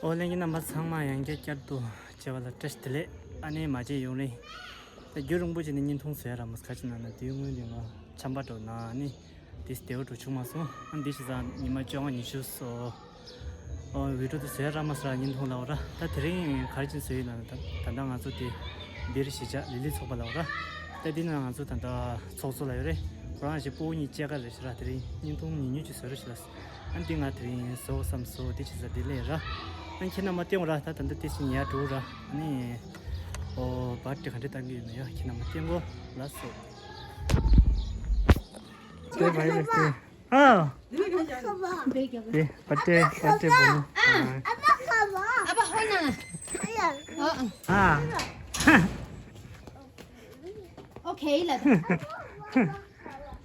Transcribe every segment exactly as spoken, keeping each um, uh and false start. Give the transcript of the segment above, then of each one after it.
ཨོ་ལྷན་རྒྱས་རྣམ་པ་ཚང་མ་ཡང་བསྐྱར་བསྐྱར་དུ་མཇལ་བ་ལ་བཀྲ་ཤིས་བདེ་ལེགས། ཨ་ནི་མ་མཇལ་ཡོང་རེད། ད་རྒྱུན་རིང་པོ་ཅིག་ནས་བརྙན་ཐུང་བཟོ་ཡ་རག་མ་སོང་། ག་ཅི་ན་ན་དུས་སྔོན་དེ་ང་ཆམ་པ་འགྲོ་ན་ནི་དེ་བདེ་བོ་འགྲོ་བྱུང་མ་སོང་། ཨ་ནི་དེ་བྱས་ཙང་ཉི་མ་བཅོ་ལྔ་ཉི་ཤུ་སོ། ཨོ་བི་ཌི་ཡོ་དེ་བཟོ་ཡ་རག་མ་སོང་ར། བརྙན་ཐུང་ལབ་ར། ད་དེ་རིང་ག་རེ་ཅིག་བཟོ་ཡིན་ན་ད་ད་ལྟ་ང་ཚོ་དེ་འདིར་གཞིས་ཆགས་ལི་ལི་ཚོགས་པ་ལབ་ར། ད་འདི་ན་ང་ཚོ་ད་ལྟ་ཚོགས་གཙོ་ལ་ཡོད་རེད། ཁོ་རང་གཞིས་སྤོ་བོ་གཉིས་བཅས་ཀ་རེད་ཤག་ར། དེ་རིང་བརྙན་ཐུང་ཉུང་ཉུང་ཅིག་བཟོ་རེད་ཤག་ར། ཨ་འདི་ང་དེ་རིང་བཟོ་བསམ་སོང་། དེ་བྱས་ཙང་འདི་ལས་ར། ཨ་ཁྱེད་རྣམ་པ་བསྟན་དགོས་ར། ད་ད་ལྟ་དེ་བཞིན་ཉལ་འགྲོ་ར། ཨ་ནི་ཨོ་པར་ཊི་ག་འདྲ་བཏང་གི་ཡོད་ན་ཡ་ཁྱེད་རྣམ་པ་བསྟན་དགོས། ལགས་སོ། དེ་བའི་རེད་དེ། ཨ། དེ་པར་ཊི་པར་ཊི་བོ་ནི། ཨ་ཕ་ཧོ་ན། ཨ། ཨོ་ཁེ་ལ།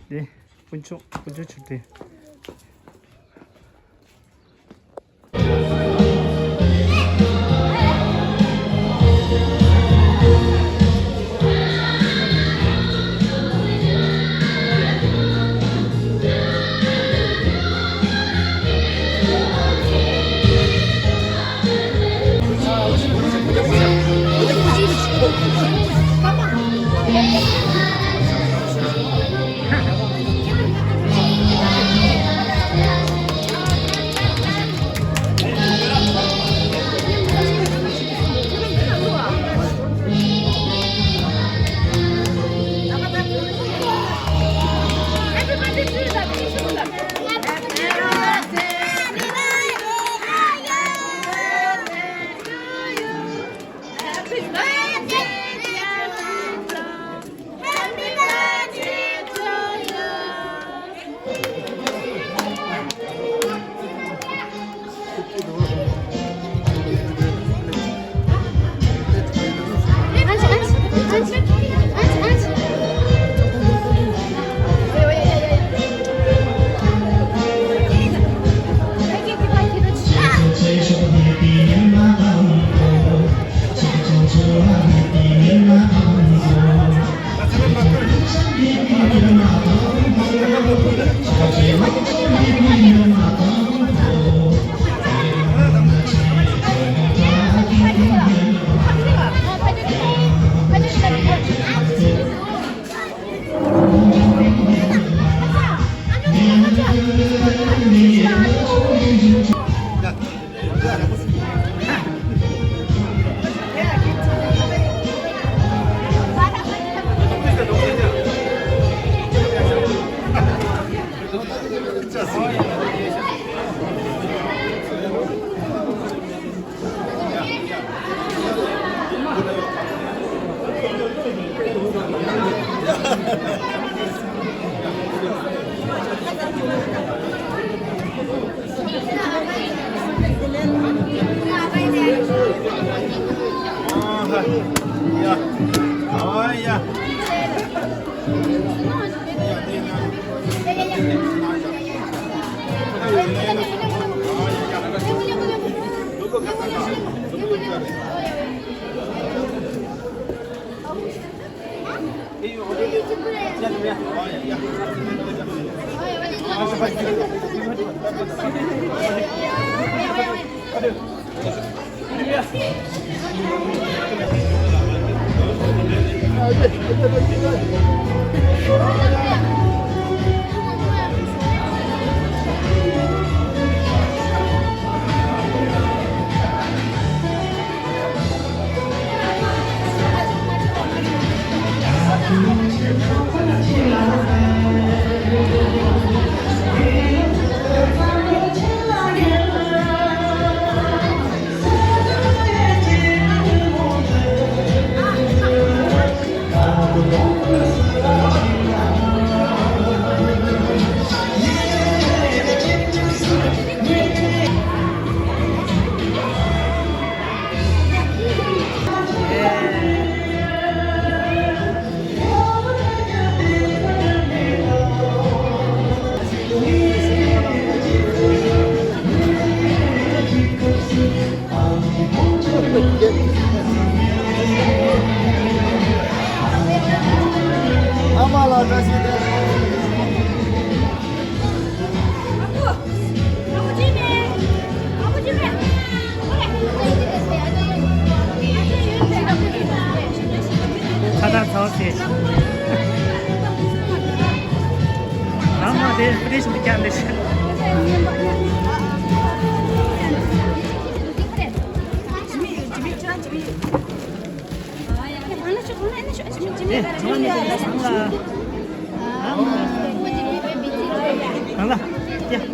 དེ། དཀོན་མཆོག་དཀོན་མཆོག་མཆོད་རྟེན། ཨོ་ཁེ། ཨ་མ་དེ་པུ་རེ་ཤི་མི་ཀྱང་མེད། ཨེ། ཨ་མ་དེ་ཨ་མ། གང་ལ། ཡ།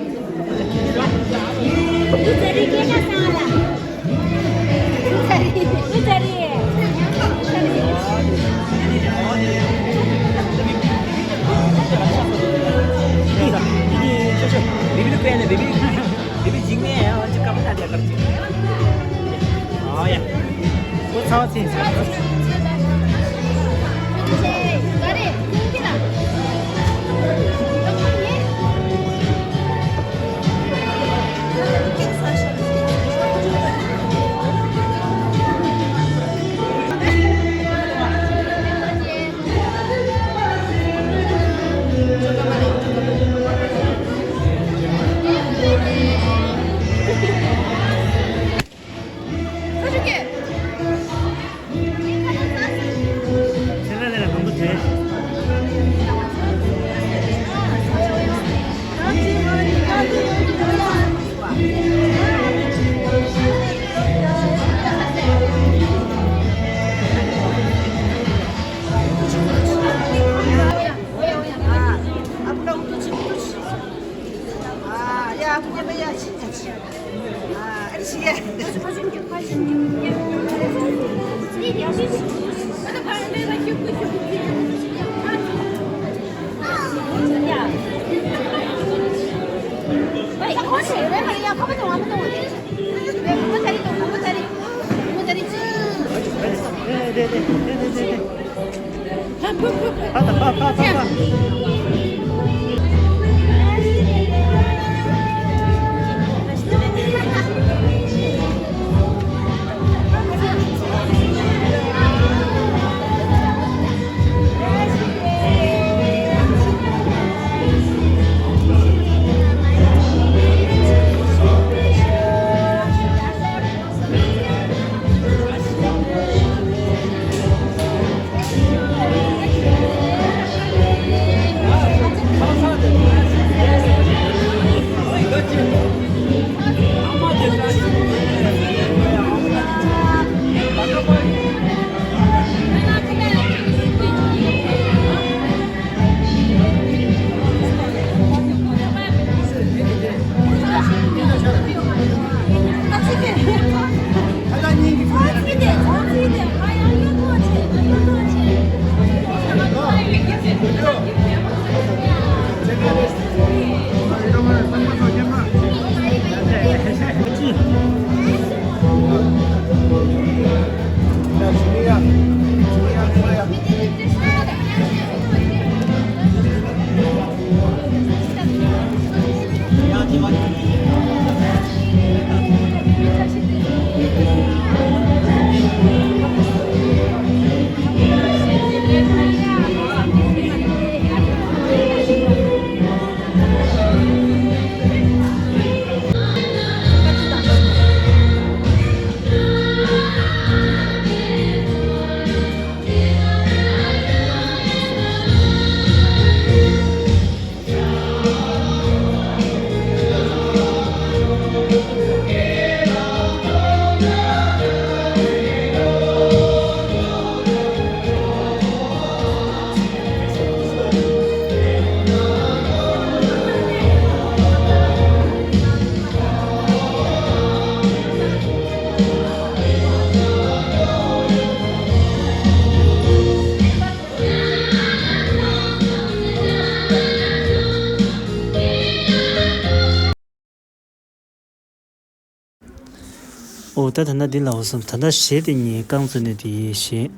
ཨོ་ད་ད་ལྟ་འདི་ལ་འོ་སོང་། ད་ལྟ་གཞས་དེ་ངས་རྐང་བཙུགས་ནས་དེ་གཞས་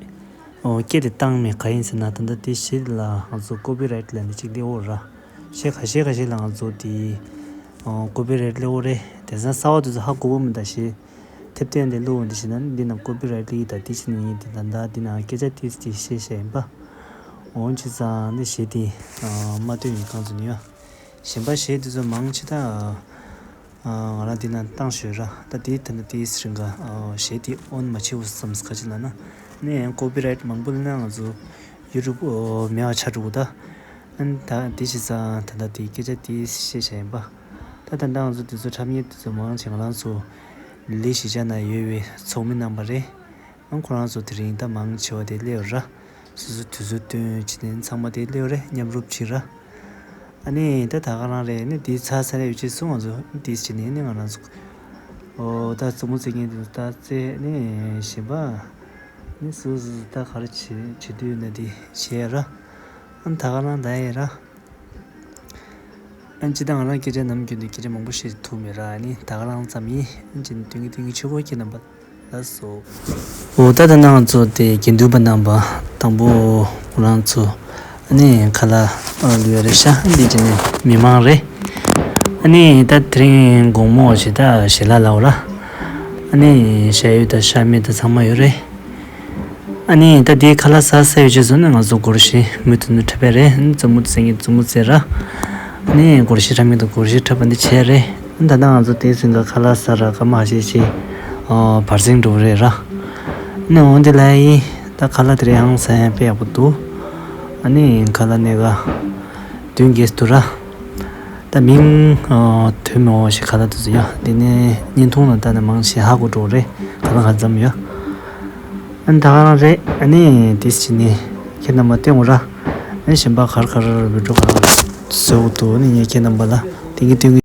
ཨོ་སྐད་དེ་བཏང་མེད། ག་ཡིན་ཟེར་ན་ད་ལྟ་དེ་གཞས་དེ་ལ་ང་ཚོ་ཀོ་པི་རའེ་ཊི་ལབ་ནས་ཅིག་སླེབས་ཡོད་ར། གཞས་ཁ་ཤས་ཁ་ཤས་ལ་ང་ཚོ་དེ་ཨོ་ཀོ་པི་རའེ་ཊི་སླེབས་ཡོད་རེད། དེང་སང་གསར་པ་དེ་ཚོ་ཧ་གོ་གི་མི་འདུག་གཞས་ཐེབས་ཐེངས་དེ་བླུགས་འོང་དེ་བྱས་ན་འདི་ནང་ཀོ་པི་རའེ་ཊི་སླེབས་ཀྱི་འདུག་དེ་བྱས་ན་ངས་དེ་ད་ལྟ་འདི་ནང་སྐད་ཆ་ཏིས་ཏིས་བཤད་བཤད་ཡིན་པ། འོ་བྱས་ཙང་འདི་གཞས་དེ་ཨ་མ་བཏོན་ཡིན། རྐང་བཙུགས་ནས་ཡ། གཞན་པ་གཞས་དེ་ཚོ་མང་ཆེ་ད་ཨ་ང་རང་འདི་ནང་བཏང་ཞོར་ར། ད་དེའི་ད་ལྟ་དེའི་རིང་ག་ཨ་གཞས་དེ་ཨོན་མ་བྱེད་འོ་བསམ། ག་ཅི་ལབ་ན་ནས་ཡང་ཀོ་པི་རའེ་ཊི་མང་པོ་སླེབས་ན་ང་ཚོ་ ཡུ་ཊུབ་མེད་པ་ཆགས་འགྲོ་གི་ད། ཨ་ནི་ད་དེ་བྱས་ཙང་ད་ལྟ་དེ་སྐད་ཆ་དེ་བཤད་བཞག་ཡིན་པ། ད་ད་ལྟ་ང་ཚོ་དུས་ཚོད་འཁྲབ་མཁན་དུས་ཚོད་མང་ཆེ་ང་རང་ཚོ་ལས་གཞིས་ཆགས་ན་ཡོད་པའི་ཚོགས་མི་རྣམ་པ་རེད། ཨང་ཁོ་རང་ཚོ་དེ་རིང་ད་མང་ཆེ་བ་དེ་སླེབས་ཡོད་ར། སོ་སོ་དུས་ཚོད་བཏོན་བྱས་ནས་ཚང་མ་དེ་སླེབས་ཡོད་རེད། མཉམ་རུབ་བྱས་ར། ཨ་ནི་ད་ད་ག་རང་རེད། ནི་དེ་ཚར་ཚར་ཡོད་ཅེས་གསུངས། ང་ཚོ་དེ་བྱས་ནས་ནི་ང་རང་ཚོ་ཨོ་ད་རྩེད་མོ་རྩེ་མཁན་དེ་ཚོ་ད་རྩེ་ནི་གཞན་པ་ནི་སོ་སོ་ད་ག་རེ་བྱེད་བྱེད་དུས་ན་དེ་བྱས་ར། ཨ་ནི་ད་ག་རང་ད་ཡས་ར། ཨ་ནི་ཅི་ད་ང་རང་སྐད་ཆ་ནམ་རྒྱུན་དུ་སྐད་ཆ་མང་པོ་བཤད་ཐུབ་མེད་ར། ཨ་ནི་ད་ག་རང་ཙམ་ཡིན། ཨ་ནི་ཅི་ནི་དུས་ཀྱི་དུས་ཀྱི་ཆུ་བོ་ཁྱེད་རྣམ་པ། ལགས་སོ། འོ་ད་ད་ནང་ཚོ་དེ་དགེ་འདུན་པ་རྣམ་པ་དང་པོ་ཁོ་རང་ཚོ་ཨ་ནི་ཁ་ལག་ཨ་ལུས་ཡ་རེད་ཤག་འདི་བྱས་ནས་མི་མང་རེད། ཨ་ནི་ད་དེ་རིང་དགོང་མོ་ཞེ་ད་ཞལ་ལག་ལའོ་ར། ཨ་ནི་ཞལ་ཡོད་ད་ཤ་མེད་ད་ཚང་མ་ཡོད་རེད། ཨ་ནི་ད་དེ་ཁ་ལག་ཟ་ཟ་ཡོད་ཅེས་སོང་ན་ང་ཚོ་སྒོར་གཞས་མུ་མཐུད་ནས་འཁྲབ་པ་རེད། ཨ་ནི་རྩེད་མོ་རྩེ་མཁན་རྩེད་མོ་རྩེ་ར། ཨ་ནི་སྒོར་གཞས་འཁྲབ་མཁན་དང་སྒོར་གཞས་འཁྲབ་པ་འདི་བྱས་རེད། ད་ལྟ་ང་ཚོ་དེའི་ཟིན་ག་ཁ་ལག་ཟ་ར་སྐར་མ་ཁ་ཤས་ཤིག་ཨ་བར་སེང་འགྲོ་གི་རེད་ར། ཨ་ནི་འོན་ཏེ་ལ་ཡིན་ད་ཁ་ལག་དེ་རིང་ཧང་སང་ཡང་དཔེ་ཡག་པོ་འདུག་ཨ་ནི་ཁ་ལག་སྣེ་ག་བདུན་བརྒྱད་འདུག་ར། ད་མིང་ཨ་ཐོན་མེད་འོ་ཞིག་ཁ་ལག་དེ་ཚོ་ཡ་འདི་ནས་བརྙན་ཐུང་ལ་ལྟ་ན་མང་ཆེ་ཧ་གོ་འགྲོ་གི་རེད། ཁ་ལག་ག་ཙམ་ཡོད། ཨ་ནི་ད་ག་རང་རེད། ཨ་ནི་དེ་ཕྱི་ནས་ཁྱེད་རྣམ་པ་བསྟན་འོ་ར། ཨ་ནི་གཞན་པ་གར་གར་བི་ཌིའོ་ག་བཟོ་འདུག་ཨ་ནི་ངས་ཁྱེད་རྣམ་པ་ལ་དེང་གི་དུས་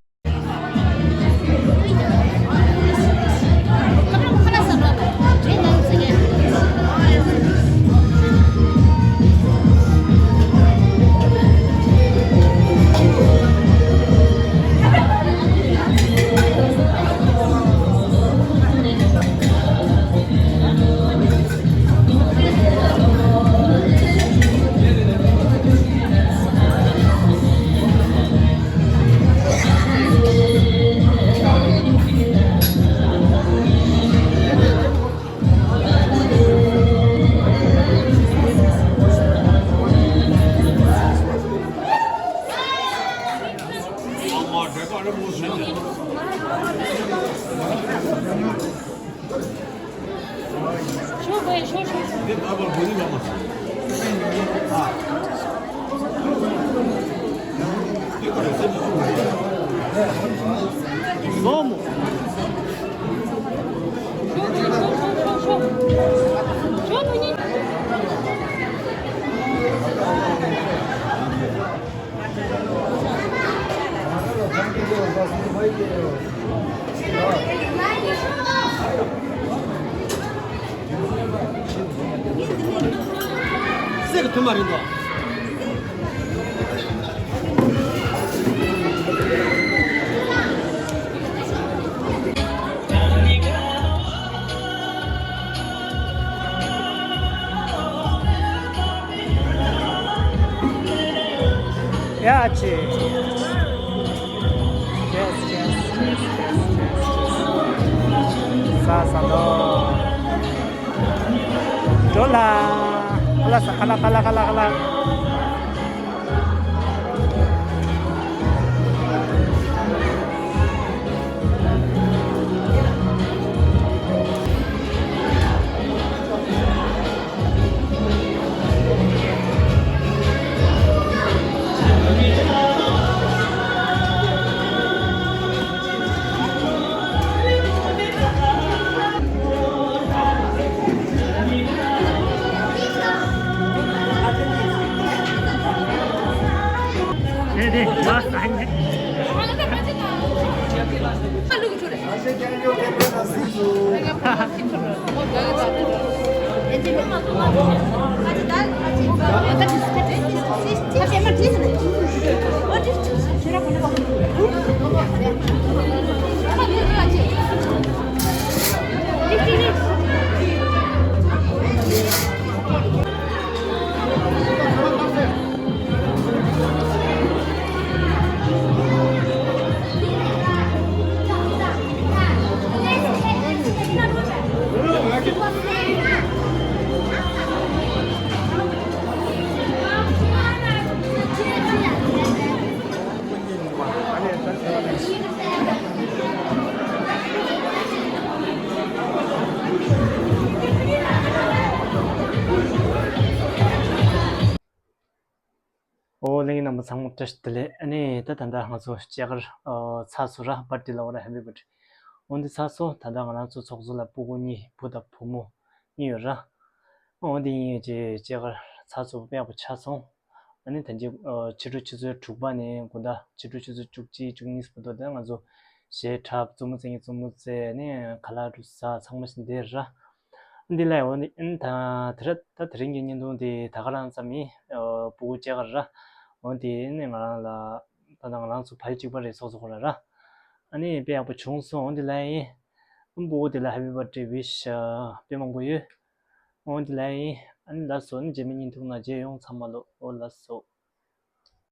སེ་གི་ཐུ་མ་རིང་དོ། ཡ་ཆེ། ཟ་ཟ་ལོ། འགྲོ་ལ། ཁ་ལག་ཟ། ཁ་ལག་ཁ་ལག་ཁ་ལག་ཁ་ལག་ཚང་མ་བཀྲ་ཤིས་བདེ་ལེགས། ཨ་ནི་ད་ད་ལྟ་ང་ཚོ་སྐྱེས་སྐར་ཨ་ཚར་སོང་ར། བར་ཐི་ལབ་པ་ར། ཧེ་པི་བར་ཐི་ཌེ། འོ་འདི་ཚར་སོང་། ད་ལྟ་ང་རང་ཚོ་ཚོགས་གཙོ་ལ་སྤུ་གུ་གཉིས། བུ་དང་བུ་མོ་གཉིས་ཡོད་ར། འོ་འདི་གཉིས་ཀྱི་སྐྱེས་སྐར་ཚར་སོང་། དཔེ་ཡག་པོ་ཆགས་སོང་། ཨ་ནི་ད་ཅི་ཨ་ཕྱི་དྲོ་ཆུ་ཚོད་དྲུག་པ་ནས་དགོང་དག་ཕྱི་དྲོ་ཆུ་ཚོད་བཅུ་གཅིག་བཅུ་གཉིས་བར་དུ་ད་ང་ཚོ་གཞས་འཁྲབ། རྩེད་མོ་རྩེ་མཁན་རྩེད་མོ་རྩེ། ཨ་ནི་ཁ་ལག་འདྲ་བཟས། ཚང་མ་ཞིག་འདིར་ར། འདི་ལ་འོ་ནི་ཨ་ནི་ད་དེ་ར་ད་དེ་རིང་གི་བརྙན་ཐུང་འདི་ད་ག་རང་ཙམ་ཡིན། ཨ་སྤུ་གུ་སྐྱེས་སྐར་ར། འོ་འདི་ཨ་ནི་ང་རང་ལ་ད་ད་ང་རང་ཚོ་ཕ་ཡུལ་གཅིག་པ་རེད། ཚོགས་གཙོ་ཁོ་ར་ར། ཨ་ནི་དཔེ་ཡག་པོ་བྱུང་སོང་། འོ་འདི་ལ་ཡིན། ཨ་སྤུ་གུ་འདི་ལ་ཧེ་པི་བར་ཐི་ཌེ་ཝི་ཤི་ཨ་དཔེ་མང་པོ་ཡོད། འོ་འདི་ལ་ཡིན། ཨ་ནི་ལགས་སོ། ཨ་ནི་རྗེས་མའི་བརྙན་ཐུང་ནང་མཇལ་ཡོང་། ཚང་མ་ལོ། འོ་ལགས་སོ།